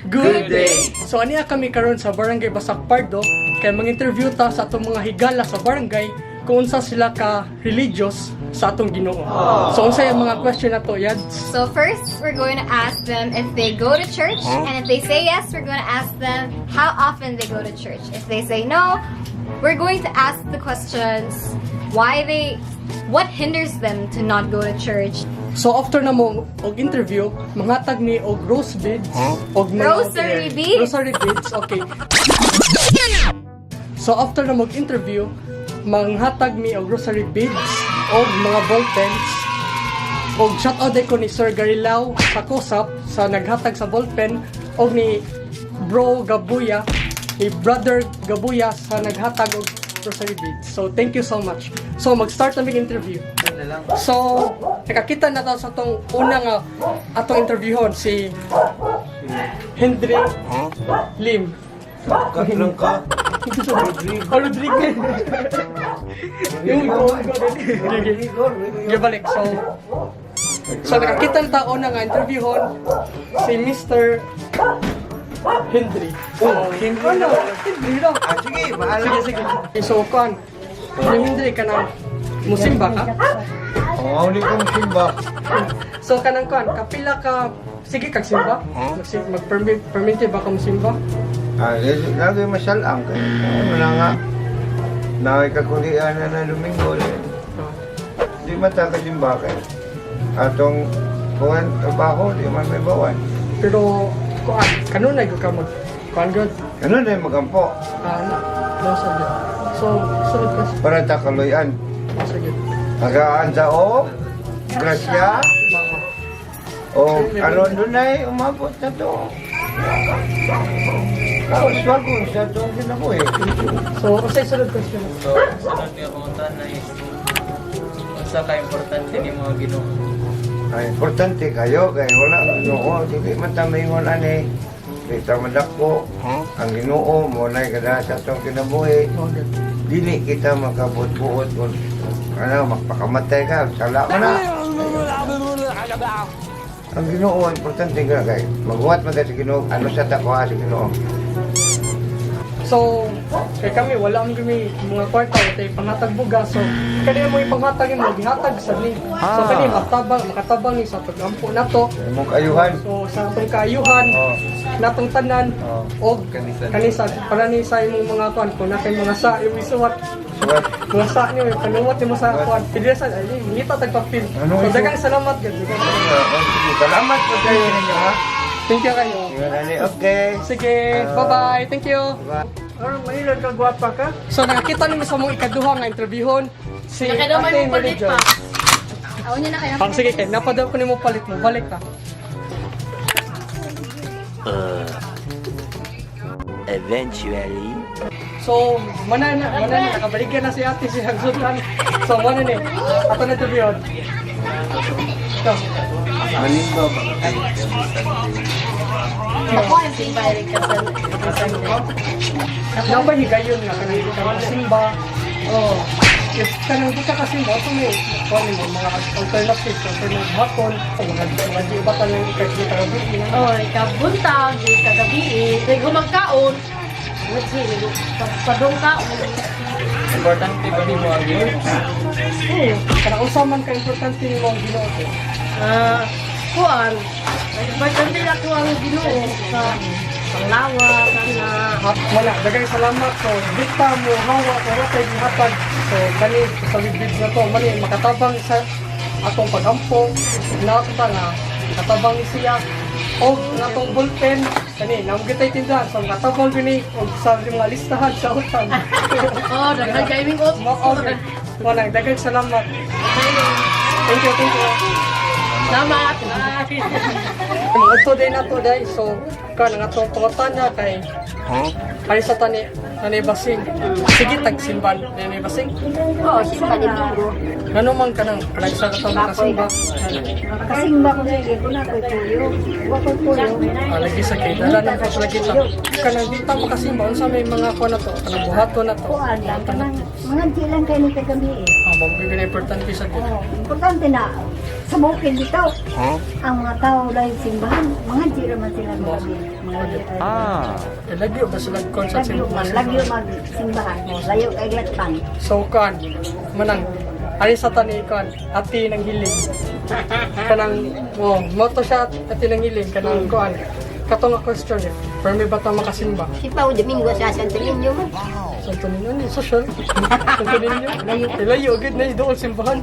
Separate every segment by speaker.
Speaker 1: Good day! So aniya kami karon sa Barangay Basak Pardo kay mang-interview ta sa atong mga higala sa barangay kung unsa sila ka religious sa atong Ginoo. So unsa yung mga question nato, Yads?
Speaker 2: So first, we're going to ask them if they go to church, and if they say yes, we're going to ask them how often they go to church. If they say no, we're going to ask the questions what hinders them to not go to church.
Speaker 1: So after na mo og interview, manghatag ni og rose beads og mga
Speaker 2: Rosary beads?
Speaker 1: Rosary beads, okay. So after na mag interview, manghatag mi og rosary beads og mga ball pens. Og shout out ko ni Sir Garilao sa Kosap sa naghatag sa ballpen og ni Bro Gabuya, ni Brother Gabuya sa naghatag og rosary beads. So thank you so much. So mag-start na mig interview. So, nakakita na ta sa atong una nga atong interviewon, si Henry Lim.
Speaker 3: Katlong ka.
Speaker 1: Oh, Rodriguez. Yung go, go, go. Balik. So nakakita na ta una nga interviewon si Mr. Henry.
Speaker 3: Oh, Henry.
Speaker 1: Ano? Henry daw.
Speaker 3: Ah, sige, bahala.
Speaker 1: Sige, sige. So, kuan, yung Henry ka na, musimba ka?
Speaker 3: Oo, hindi ko simba.
Speaker 1: So kanang kuan, kapila ka sige kag simba? Mag-permit permit ba ka mosimba?
Speaker 3: Ah, lagi masalang kayo. Ano na nga. Nakikakulian na na Domingo. Eh. Di mata ka simba kayo. Atong kuhan trabaho, di man may bawan.
Speaker 1: Pero kuan, kanunay gyud ka mag kuan gyud.
Speaker 3: Ano na yung magampo?
Speaker 1: Ah, na. No, sabi. So, sunod ka.
Speaker 3: Para takaloyan.
Speaker 1: Ah, sige.
Speaker 3: Tagaan sa o, grasya,
Speaker 1: Mga
Speaker 3: o aron doon ay umabot na to. Kaos, wag sa itong kinabuhi.
Speaker 1: So, unsay sunod question?
Speaker 4: So, sunod nga pangutana is, unsa ka importante ni mga Ginoo?
Speaker 3: Ay, importante kayo kay wala ang Ginoo, dili man ta maingon ani. Di ta madako ang Ginoo mo nay kada sa atong kinabuhi.
Speaker 1: Oh, good.
Speaker 3: Dili kita makabot-buot kung ano magpakamatay ka, sala ka na. Ang Ginoo importante ka kay maghuwat man ka sa Ginoo, ano sa takuha sa Ginoo.
Speaker 1: So, kay kami wala man kami mga kwarta wala tay panghatag bugas. So, kani mo ipanghatag mo gihatag sa ni. So kani matabang makatabang ni sa pagampo nato.
Speaker 3: Imong kaayuhan.
Speaker 1: So sa atong kaayuhan,
Speaker 3: Oh.
Speaker 1: natong tanan
Speaker 3: Oh.
Speaker 1: og
Speaker 4: Kanisan.
Speaker 1: kanisan para ni sa imong mga kuan kung na kay mga sa imong isuwat
Speaker 3: Suwat.
Speaker 1: mga sa niyo panuwat nimo sa kuan pidresan ay ngita tag papil.
Speaker 3: Ano
Speaker 1: So
Speaker 3: ito?
Speaker 1: daghang salamat gyud, daghang salamat.
Speaker 3: Oh, sige, salamat po kayo ninyo ha.
Speaker 1: Thank you kayo.
Speaker 3: Ingon ani, okay.
Speaker 1: Sige, bye-bye. Thank you.
Speaker 3: Bye.
Speaker 1: Aron Manila ka gwapa ka. So nakakita nimo sa mong ikaduha nga interviewon si
Speaker 5: Nakadamay
Speaker 1: Ate
Speaker 5: mo palit
Speaker 1: Mary Joy.
Speaker 5: pa.
Speaker 2: Ako niya na kayo.
Speaker 1: Pang sige kay napadaw ko nimo palit mo balik ka.
Speaker 6: Eventually.
Speaker 1: So mana na nakabaligya na si ate si Hagsutan. So mana ni ato na interviewon. So,
Speaker 3: Manimba ba kayo every Sunday?
Speaker 5: Simba rin ka sa Sunday.
Speaker 1: Nabay higayon nga kanang di ka makasimba. Oh, if kanang di ka kasimba, so may kuan nimo mga alternative, alternative hapon, mga di ba tanang ikakita ka gabi.
Speaker 5: Oh, ikabuntag, ikagabi, humagkaon. Let's see, padong kaon.
Speaker 4: Importante ba ni mga Ginoo?
Speaker 1: Oo, kanang unsa man ka importante nimo ang Ginoo ko.
Speaker 5: Ah, kuan. Importante na ko ang Ginoo sa panglawa, kana.
Speaker 1: Wala, daghang salamat. So, dita mo hawa kung wala tayo gihatag. So, kani sa bibig na to, mali makatabang sa atong pagampo. Nato ta nga makatabang ni siya. O ang atong bullpen, kani naam gitay tindahan. So, makatabang gini og sa mga listahan sa utang.
Speaker 5: Oh, daghan kay ming op.
Speaker 1: Mo okay. Wala, daghang salamat. Thank you, thank you.
Speaker 5: Salamat. Bye.
Speaker 1: Ito din na to dai. So, kan ang atong pangutana kay Kay sa tani nanay basing. Sige tag simban nanay basing.
Speaker 7: Oo, simba ni Bingo.
Speaker 1: Ngano man kanang kanang sa katong makasimba.
Speaker 7: Kasimba ko sige ko na ko'y puyo. Wa ko'y puyo.
Speaker 1: Ah, lagi sa kay dala nang ko lagi ta. Kanang di ta makasimba unsa may mga kuan na to, kanang buhaton na to.
Speaker 7: Kuan lang kanang mga di lang kay ni kagabi eh.
Speaker 1: Ah, mao gyud na importante sa gid.
Speaker 7: Oo, importante na Sa bukid dito, ang mga tao dahil simbahan, mga di man sila mga
Speaker 6: Ah.
Speaker 1: Eh, lagyo ba sila kon sa
Speaker 7: Lagyo man,
Speaker 1: simbahan?
Speaker 7: lagyo mag simbahan. Layo kay latpan.
Speaker 1: So kan, manang ari sa tani kan, ati nang hiling. Kanang oh, moto siya ati nang hiling kanang kuan. Katong nga question eh. Permi ba ta makasimba?
Speaker 5: Si Pao Domingo sa Santo Niño man.
Speaker 1: Santo Niño ni social. Santo Niño. Layo gid na dool simbahan.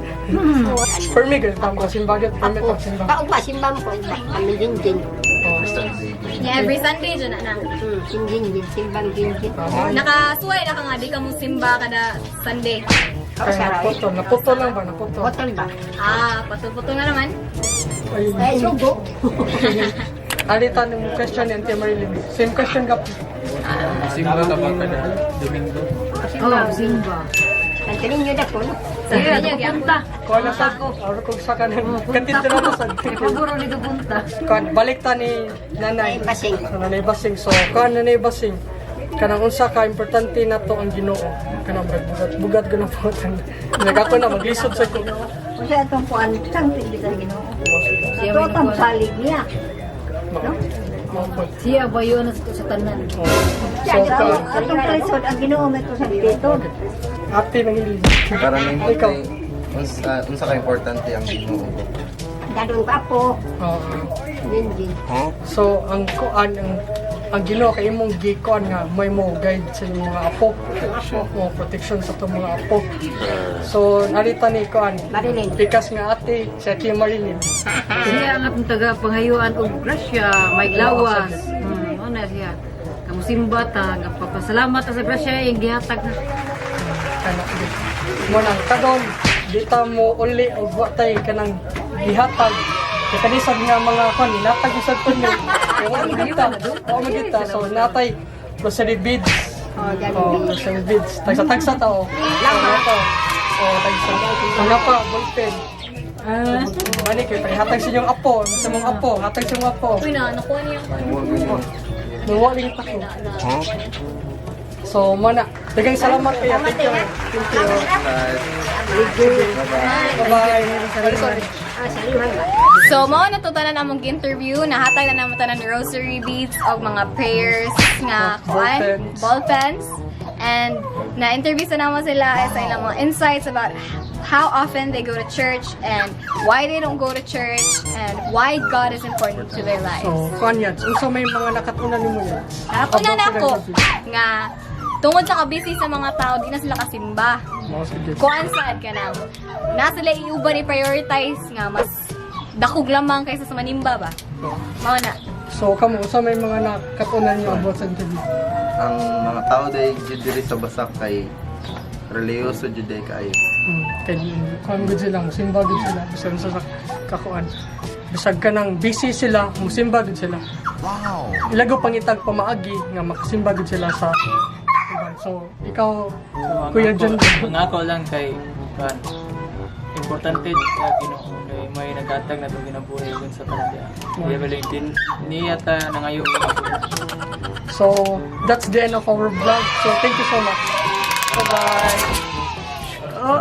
Speaker 1: Permi gid ta makasimba gid, permi ta simba.
Speaker 5: Pao ba simba mo ko kami jinjin.
Speaker 1: Oh.
Speaker 2: Yeah, every Sunday dyan na na.
Speaker 5: Jinjin, simbang jinjin.
Speaker 2: Nakasuway na ka nga, di ka mo simba kada Sunday.
Speaker 1: Kaya naputo, naputo lang ba, naputo.
Speaker 5: Botol ba?
Speaker 2: Ah, putol-putol na naman.
Speaker 1: Ayun.
Speaker 5: Ay, sugo.
Speaker 1: Ali tanong question ni Auntie Marilyn. Same question ka.
Speaker 4: Simba ka ba kada Domingo?
Speaker 7: Oh, simba.
Speaker 5: Santo Niño na po, no?
Speaker 2: Sa Niño, gyapon.
Speaker 1: Kuha na sa aro kog sa kanan. Kantin na sa.
Speaker 7: Paguro nito punta.
Speaker 1: Kuan balik ta ni nanay.
Speaker 5: Ay, basing.
Speaker 1: So, nanay basing. So kuan nanay basing. Kanang unsa ka importante na to ang Ginoo. Kanang bugat bugat ganang po. Nagako na maglisod sa ko.
Speaker 7: Kasi atong kuan, sang tinggi sa Ginoo. Ito atong salig niya.
Speaker 1: No?
Speaker 8: Siya bayo na sa tanan.
Speaker 1: So kuan
Speaker 7: Atong kalisod, ang Ginoo may to sa dito.
Speaker 1: ate nang hiling.
Speaker 9: Para nimo
Speaker 1: Ikaw.
Speaker 9: kay unsa ka importante ang Ginoo.
Speaker 5: Dadong pa po.
Speaker 1: Oo.
Speaker 5: Jinjin.
Speaker 1: So ang kuan ang Ginoo kay imong gikuan nga may mo guide sa imong mga apo.
Speaker 9: Protection.
Speaker 1: Oh, protection sa itong mga apo. So narita ni kuan.
Speaker 5: Marilyn.
Speaker 1: Pikas nga ate, si Ate Marilyn.
Speaker 8: Siya ang atong taga pangayuan og grasya, may lawas. Ano na siya. Kamusimba ta, nga papasalamat ta sa grasya iyang gihatag na.
Speaker 1: Kana mo nang karon di ta mo uli og wa tay kanang gihatag. Kay kanisad nga mga kuan natag usad ko ni. Kay wa magita. Wa magita. So natay rosary beads. Oh, rosary beads. Tagsa-tagsa ta oh. Lama to. Oh, tagsa. Ang pa ballpen. Ah. Mani kay paghatag sa inyong apo, sa mong apo, hatag sa imong apo.
Speaker 2: Uy na, nakuha niya.
Speaker 1: Nuwa rin pa ko. So, mana, daghang salamat kay Thank you. Thank you. Bye-bye. Sorry, sorry.
Speaker 5: Ah, saliwan ba?
Speaker 2: So, mao na to tanan among interview. Nahatag na namo tanan rosary beads og mga prayers nga kuan,
Speaker 1: Ball pens.
Speaker 2: ball pens. And na-interview sa namo sila sa ilang mga insights about how often they go to church and why they don't go to church and why God is important to their lives.
Speaker 1: So, kuan yan. Unsa may mga nakatunan nimo yan?
Speaker 2: Nakatuna na
Speaker 1: About
Speaker 2: ako
Speaker 1: sa interview.
Speaker 2: nga tungod sa kabisi sa mga tao, di na sila kasimba.
Speaker 1: Mao sige.
Speaker 2: Kuan sad ka na. Nasa sila iuban i-prioritize nga mas dakog lamang kaysa sa manimba ba. Mao na.
Speaker 1: So, kamo unsa may mga nakatunan niyo about sa interview?
Speaker 9: Ang mga tao dai jud diri sa Basak kay relihiyoso jud dai kaayo.
Speaker 1: Kay kuan gud sila, musimba gud sila bisan sa kakuan. Bisag ka nang busy sila, musimba gud sila.
Speaker 9: Wow.
Speaker 1: Ilago pangitag pamaagi nga makasimba gud sila sa simbahan. So, ikaw
Speaker 4: So, ang
Speaker 1: Kuya
Speaker 4: ako,
Speaker 1: John.
Speaker 4: ang ako lang kay kuan, importante sa Ginoo kay may naghatag na itong ginabuhi dun sa tanan. Kaya Valentin, niya ta nangayo.
Speaker 1: So, that's the end of our vlog. So, thank you so much. Bye-bye. Oh.